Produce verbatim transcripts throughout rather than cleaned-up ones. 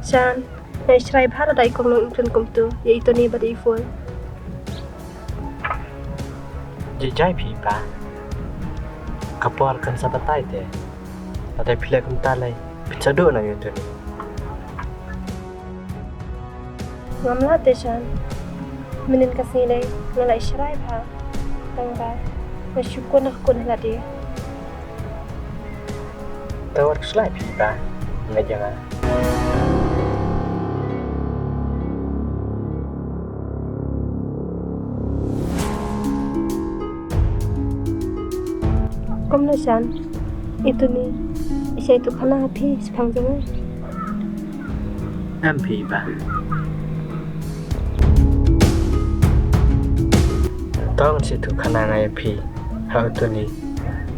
Shan, nga ïa shrai bha lada i kong long i kren kumtu ïa i Tony bad i Ful. Jai jai phi i pa. Ka por kan sa batai te. Lada phi leh kumta lei, phin sa duh noh ïa u Tony. Ngam lah te Shan. Mynnin ka sngi lei nga la ïa shrai bha. Tang ba nga shu kun ha ka kun ha lade. Te wat khuslai phi i pa, nga jngai. Kumno Shan, i Tony i sa ïathuh khana ha phi shaphang jong nga? Em phi i pa. Tang sa ïathuh khana nga ïa phi ha u Tony.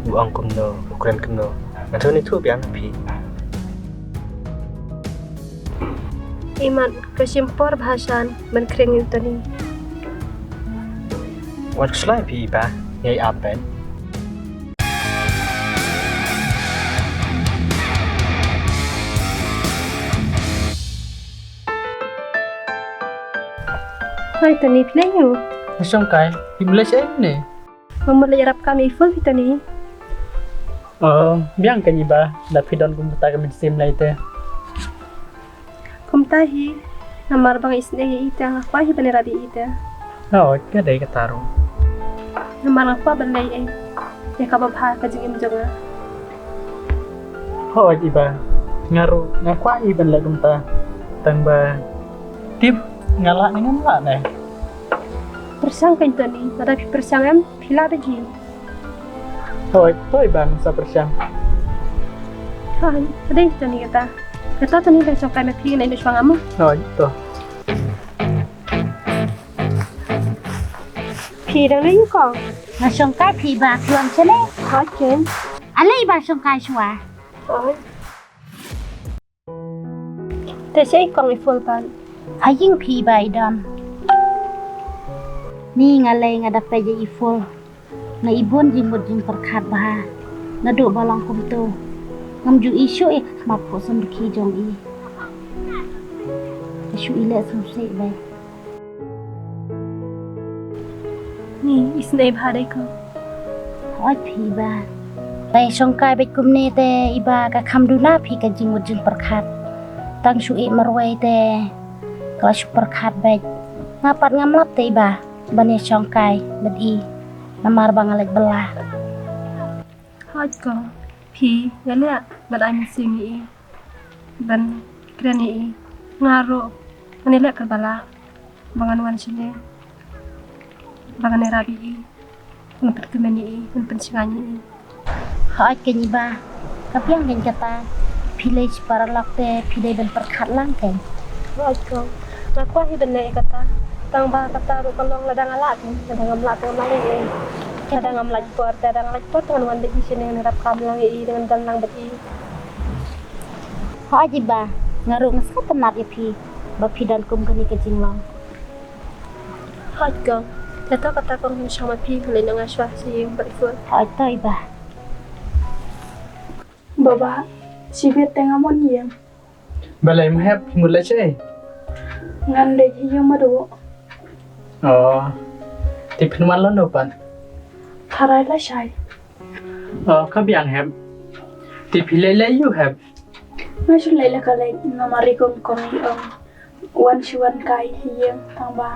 U ong kumno, u kren kumno, nga tuni thuh biang ha phi. Imat ka shim por bha Shan ban kren ïa u Tony. Wat khuslai phi i pa, nga ïa ap beit. Hoi Tony, phi leh aiu? Nga shong kai, phi mut leit shaei ne? Nga mut leit ïarap kam ïa i Ful phi Tony. Oh, biang kein i ba, da phi don kumta ka mynsiem lei te. Kumta hi, namar ba nga isynei ïa i te nga kwah hi ban ïarap ïa i te. Oh, ka dei kata ruh. Namar nga kwah ban leh ïa i, ïa kaba bha ka jingim jong nga. Hooid i ba, nga ruh nga kwah hi ban leh kumta. Tang ba tip nga lah ne ngam lah ne. Pyrshang kein Tony, lada phi pyrshang em, phi lah beit hi. Hooid, to i ba ngin sa pyrshang. Hooid, ka dei Tony kata. Kata Tony, ba shong kai ma phi, ngan ïa shuwa nga mo. Hooid, to. Phi dang leit ïa kong? Nga shong kai phi ba, phi wan shane? Hooid kein. Ale i ba shong kai shuwa. Hooid. Te shaei kong i Ful pat? Ha ïing phi ba i don. Ni nga lei nga da peit ïa i Ful. Nga i bun jingmut jingpyrkhat bha. Naduh ba long kumto ngam ju i shuh ïa ka khmat phuh sumrkhie jong i. Ka shu i leh sngewsih bha. Ni, isynei bha dei ko. Hooid phi ba. Lei shong kai beit kumne te i ba ka kham duna phi ka jingmut jingpyrkhat. Tang shu i marwei te ka la shu pyrkhat beit. Nga pat ngam lap te i ba ban ïa shong kai bad i namar ba nga leit bylla. Hooid ko, phi ïa leh ban ai mynsiem ïa i, ban kren ïa i. Nga ruh ngan ïa leh kaba lah ba ngan wan shane, ba ngan ïarap ïa i, ban pynkmen ïa i, ban pynshngaiñ ïa i. Hooid kein i ba, ka biang kein kata. Phi lei shi paralok te phi dei ban pyrkhat lang kein. Hooid ko, nga kwah hi ban leh ïa kata. Tang ba kata ruh ka long lada nga lah kein, lada ngam lah te ngam lah leh ïa i. Lada ngam lait por te, lada nga lait por te ngan wan beit hi shane, ngan ïarap kam lang ïa i, ngan don lang beit i. Hooid i ba, nga ruh nga sngewtynnat ïa phi ba phi don kum kane ka jinglong. Hooid kong, te to kata kong, ngan shong ma phi, ngan leit noh nga shuwa sha ïing bad i Ful. Hooid to i ba. Baba, shibit te ngam wan ïing. Balei Mahep, phi mut leit shaei? Ngan leit ïing Madu. Oh, te phin wan lano pat? Tharai lashai. Oh, ka biang Hep. Te phi leit lei aiu Hep? Nga shu leit la ka leit namar i kong kong i ong wan shu wan kai hi ïing tang ba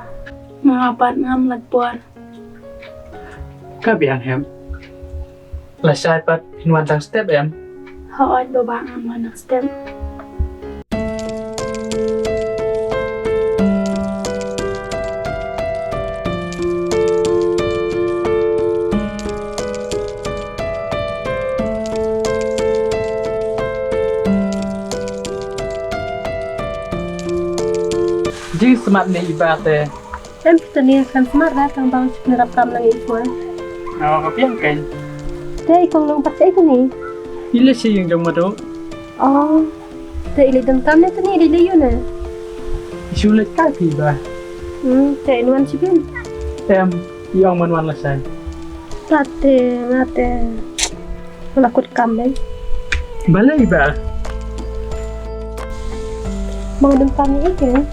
nga pat ngam lait por. Ka biang Hep. Lashai pat phin wan tang step em? Hooid baba, ngan wan tang step. Jingsmat ne i ba te? Em, phi te ni kan smat da tang ba u shu pynrap kam lang i Ful. Oh, ka biang kein. Te i kong long pat shaei te ni? I leit sha ïing jong Madu. Oh. Te i leit donkam ne te ni, i leit lei aiu ne? I shu leit kai phi ba. Hmm, te in wan shibit? Em, i ong ban wan lashai. Te nga te nga la kut kam dei. Balei ba? Mang dum tam ni ikin.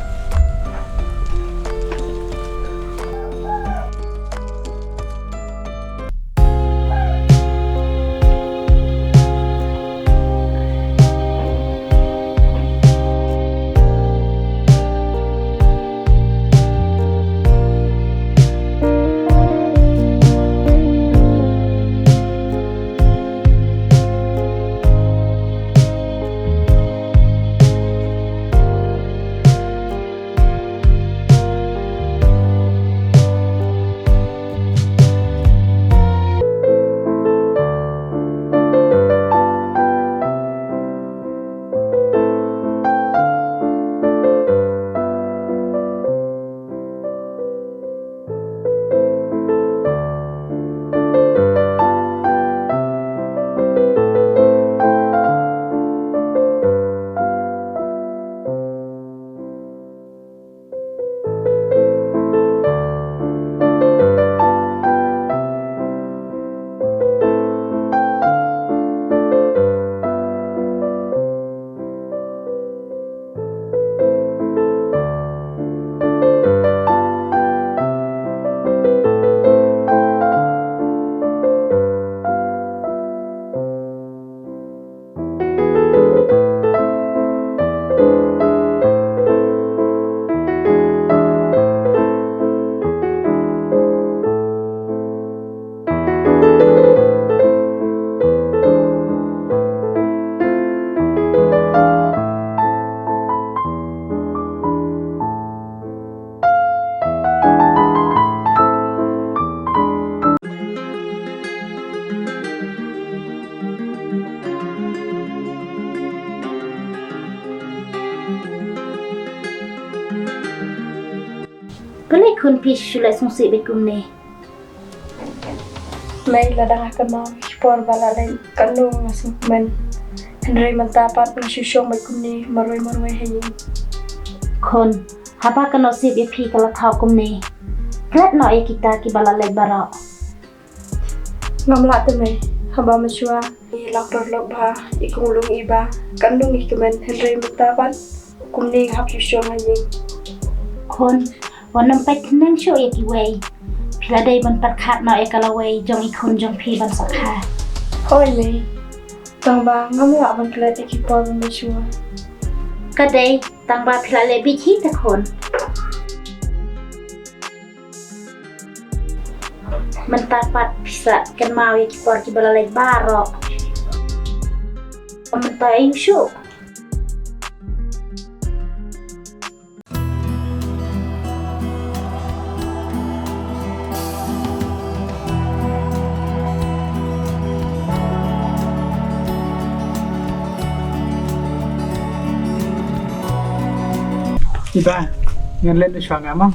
Balei khun phi shu leh sngewsih bad kumne? Mei, la dang ha ka maw ki por ba la leh katno nga sngewkmen. Hynrei mynta pat nga shu shong bad kumne marwei marwei ha ïing. Khun, haba ka nusip ïa phi ka la thaw kumne, klet noh ïa kita kiba la leit baroh. Ngam lah te mei, haba mynshuwa i lak ror lok bha, i kong lung i ba, kan dung i kmen, hynrei mynta pat kumne nga hap shu shong ha ïing. Khun, wat nym peit khnang shuh ïa kiwei. Phi la dei ban pyrkhat noh ïa ka lawei jong i khun jong phi ban sa kha. Hooid mei, tang ba ngam lah ban klet ïa ki por ba mynshuwa. Ka dei tang ba phi la leh bieit hi te khun. Mynta pat phi sa kynmaw ïa ki por kiba la leit baroh. Mynta ïa u shuh. Iba, ngan leit shuwa nga mo.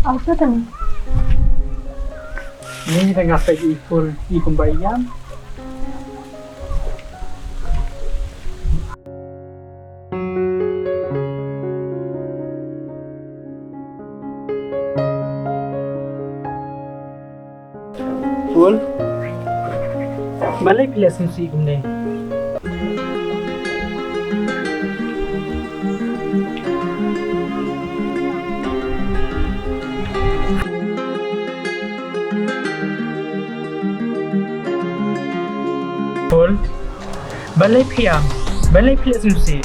Aw, to tang. Ni da nga peit i Phul i kumba ïam. Phul. Balei phi leh sngewsih kumne? Phul. Balei phi ïam? Balei phi leh sngewsih?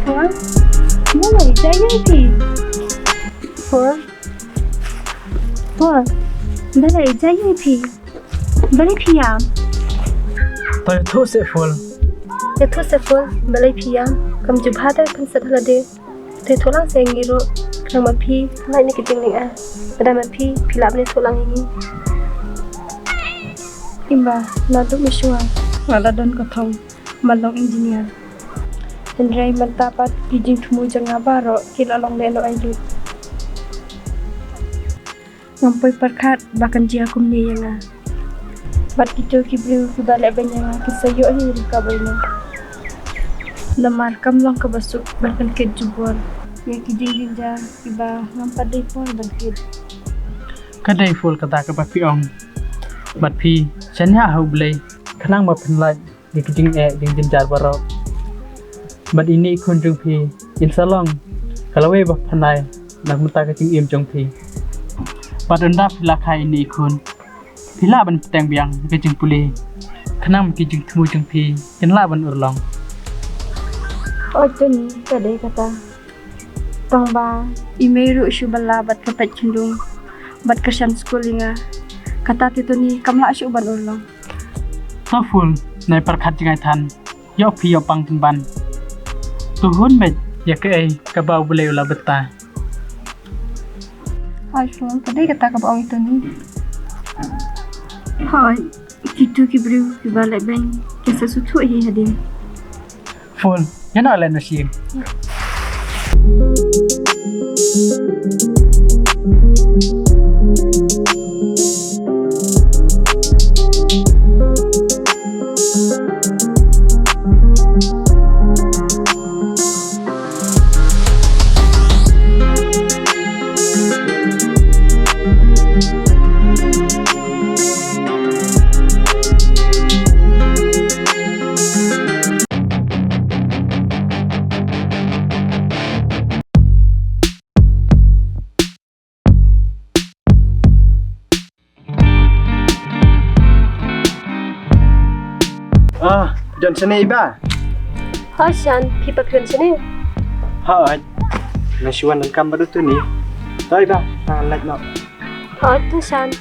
Phul. Balei jia ïa phi? Phul. Phul. Balei jia ïa phi? Balei phi ïam? To ïathuh seh Phul. Ïathuh seh Phul, balei phi ïam? Kam ju bha te phin set ha lade. To ïathuh lang seh ïa ngi ruh. Khnang ma phi lait na ki jinglyngngoh. Lada ma phi, phi lah ban ïathuh lang ïa ngi. Iba, naduh mynshuwa nga la don ka thong ban long engineer. Hynrei mynta pat ki jingthmu jong nga baroh ki la long lehnoh aïu. Ngam poi pyrkhat ba kan jia kumne ïa nga. Bad kito ki briew kiba leh beiñ ïa nga ki sa ïoh hi ruh ka beiñ. Namar kam long kaba suk ban pynkit jubor ïa ki jingjynjar kiba ngam pat dei por ban kit. Ka dei Phul kata kaba phi ong. Bad phi shaniah ha U Blei khnang ba phin lait ïa ki jingeh jingjynjar baroh. Bad ine i khun jong phi in sa long ka lawei ba phanai na ka bynta ka jingim jong phi. Bad ynda phi la kha ine i khun, phi lah ban bteng biang ïa ka jingpule, khnang ba ki jingthmu jong phi kin lah ban urlong. Oi Tony, ka dei kata. Tang ba i mei ruh shu bylla bad ka peit khyndiat bad ka shan skul ïa nga. Kata te Tony kam lah shuh ban urlong. To Phul, nai pyrkhat jngai than. Ïoh phi ïoh pang pynban. To hun beit ïa kaei kaba U Blei u la bynta. Hai Phul, ka dei kata kaba ong i Tony. Hai, kitu ki briew kiba leh beiñ ki sa suthuh hi hadien. Phul, ïa na leh na shim. Ah, don shane Iba. Hooid Shan, phi pat phi don shane? Hooid. Nga shu wan donkam bad u Tony. To Iba, ngan leit noh. Hooid to Shan.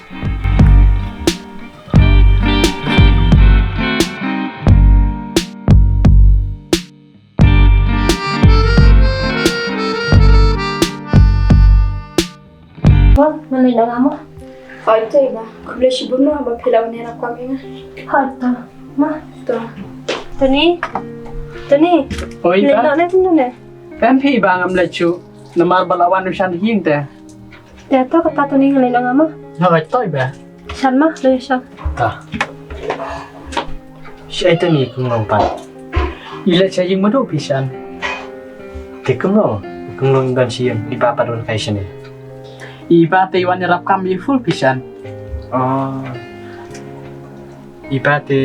Ba, ngan leit noh nga mo. Hooid to Iba, khublei shibun mo ba phi la wan ïarap kam ïa nga. Hooid to, ma. To. Tony, Tony. Oi, leit Iba. Noh ne, kumno ne? Em phi Iba, ngam leit shuh. Namar ba la wan u Shan ha ïing te. Te to kata Tony, ngan leit noh nga mo. Hooid to Iba. Shan ma, leit shan. Ta. Shaei Tony, kum long pat? I leit sha ïing madu phi Shan. Te kumno, kum long ban sha ïing, Iba pat wan kai shane? Iba te i wan ïarap kam ïa i Phul phi Shan. Oh. Iba te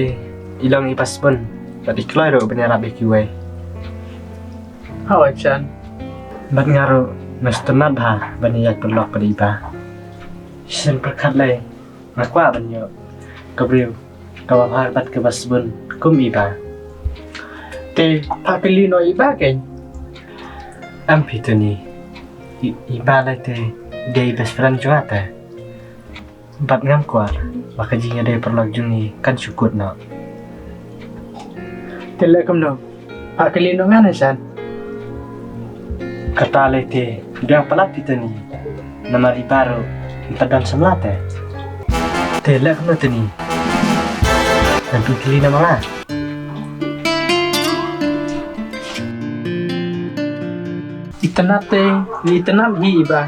i long iba sbun bad i kloi ruh ban ïarap ïa kiwei. Hooid Shan. Bad nga ruh nga sngewtynnat bha ban ïaid pynlong bad Iba. Shisien pyrkhat lei nga kwah ban ïoh ka briew kaba bha bad kaba sbun kum Iba. Te phah kylli noh Iba kein. Em phi Tony. I, Iba lei te dei best friend jong nga te. Bad ngam kwah ba ka jingïadei paralok jong ngi kan shu kut noh. Te leh kumno? Phah kylli noh nga ne Shan? Kata lei te biang palat phi Tony. Namar Iba ruh ym pat don samla te. Te leh kumno Tony? Ngan pynkylli noh ma nga. Itynnat te, itynnat hi Iba.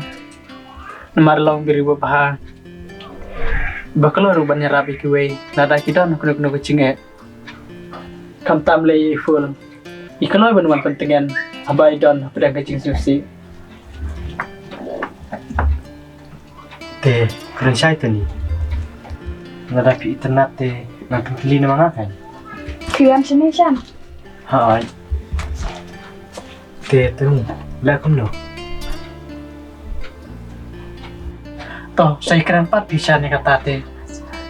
Namar long briew babha. Ba kloi ruh ban ïarap ïa kiwei lada ki don kano kano ka jingeh. Khamtam lei i Phul. I kloi ban wan pyntngen haba i don hapdeng ka jingsngewsih. Te kren shai Tony. Lada phi itynnat te ngan pynkylli noh ma nga kan. Phi wan shane Shan? Hooid. Te Tony, leh kumno? To, sa ïakren pat phi Shan ïa kata te.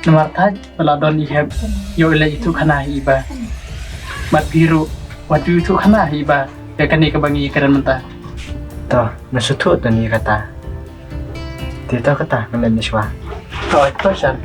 Namar thait ba la don i hep ïoh i leit ïathuh khana ha Iba. Bad phi ruh wat ju ïathuh khana ha Iba ïa kane kaba ngi ïakren mynta. To, nga sngewthuh Tony ïa kata. Te to kata, ngan leit noh shuwa. To, to Shan.